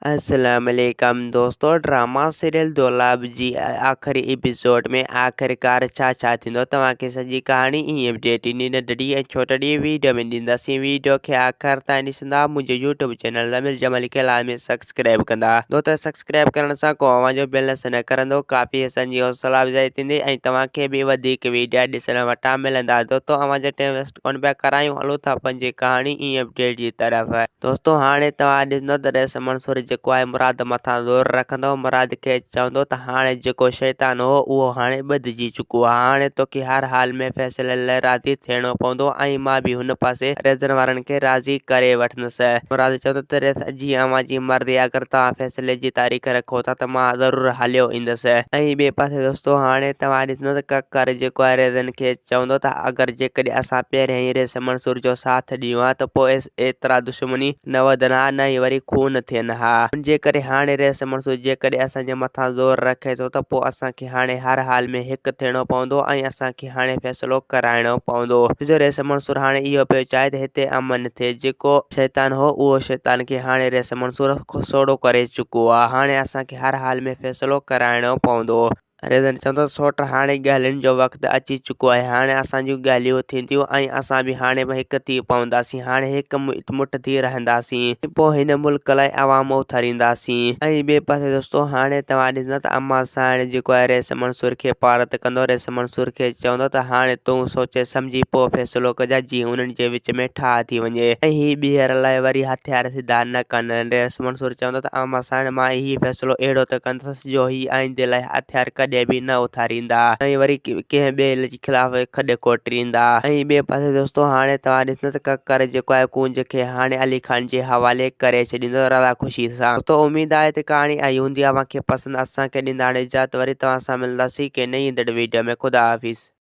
السلام عليڪم دوستو ڊراما سيريل دولاب جي آخري ايپيسوڊ ۾ آخرڪار ڇا ڇا ٿيندو توهان کي سڄي ڪهاڻي ۽ اپڊيٽ انهي ننڍڙي ۽ ڇوٽڙي ويڊيو ۾ ڏينداسين ويڊيو کي آخر تائين ڏسندا منهنجو يوٽيوب چينل ضمير جمالي کي لازمي سبسڪرائب ڪندا دوستو سبسڪرائب ڪرڻ سان ڪو اوهان جو بيلنس نه ڪرندو ڪافي اسان جي حوصلا افزائي ٿيندي ۽ توهان کي به وڌيڪ ويڊيا ڏسڻ وٽان ملندا دوستو اوهان جو ٽائيم ويسٽ ڪونه پيا ڪرايون هلو ٿا پنهنجي ڪهاڻي ۽ اپڊيٽ جي طرف. دوستو هاڻي توهان ڏسندو ته رئيس منصور جيڪو آهي مراد مٿان زور رکندو مراد کي چوندو ته هاڻي جيڪو شيطان هو اهو هاڻي ٻڌجي چڪو آهي هاڻي توکي هر حال ۾ فيصلي لاء راضي ٿيڻو پوندو ۽ مان به هن پاسي ريزن وارن کي راضي ڪري وٺندس. مراد چوندو ته رئيس جي اوهان جي مرضي اگر توهان فيصلي جي تاريخ رکو ٿا ته مان ضرور هليو ايندس. ۽ ٻئي پاسي دوستو هاڻي توهان ڏسندو ته ڪڪر جيڪو آهي ريزن کي چوندو ته اگر جيڪڏهن اسان پهريائين ئي رئيس منصور جو ساٿ ڏيون ها ته پوء ايترا دشمني نه وڌن ها نه ئي وري خون ٿين ها. ان جي ڪري هاڻي رئيس منصور جيڪڏهن اسان جي مٿان زور رکي ٿو ته پوء اسان کي هاڻي هر حال ۾ هڪ ٿيڻو پوندو ۽ اسان کي هاڻي فيصلو ڪرائڻو پوندو. ڇو جو رئيس منصور هاڻي اهو پيو چاهي ته هتي امن ٿئي. جيڪو شيطان هو اهو شيطان کي هاڻي رئيس منصور سوڙهو ڪري چڪو آ. هاڻي اسان کي هر حال ۾ فيصلو ڪرائڻو پوندو. ريزن چوندو ته سوٽ هاڻي ڳالهين جو وقت اچي چڪو آهي، هاڻي اسان جون ڳالهيون ٿينديون ۽ اسان به هاڻي هڪ ٿي پونداسين، هاڻي هڪ مٺ ٿي رهنداسين ۽ پوء هن ملڪ لاء عوام اٿارينداسين. ۽ ٻئي پاسي دوستو هاڻي توهان ڏسندا ته امان سانئڻ جيڪو آهي رئيس منصور کي پارت ڪندو، رئيس منصور کي چوندو ته هاڻي تون سوچي سمجهي پوء فيصلو ڪجان جيئن انهن جي وچ ۾ ٺاهه ٿي وڃي ۽ هي ٻيهر لاء وري هٿيار سڌا نه ڪن. رئيس منصور چوندو ته امان سانئڻ مان هي فيصلو اهڙو ته ڪندس جو هي آئيندي لاء هٿيار ڪڏهن به نه اٿاريندا ۽ وري ڪنهن ٻئي جي خلاف کڏ کوٽريندا. ۽ ٻئي پاسي دوستو هاڻي توهان ڏسندا ته ڪڪر جيڪو آهي ڪونج کي هاڻي علي خان جي حوالي ڪري ڇڏيندو رضا خوشي سان. دوستو اميد آهي ته ڪهاڻي آئي هوندي اوهان کي پسند اسان کي ڏيندا هاڻي اجازت وري توهان سان ملنداسين ڪنهن نئين ايندڙ ويڊيو ۾ خدا حافظ.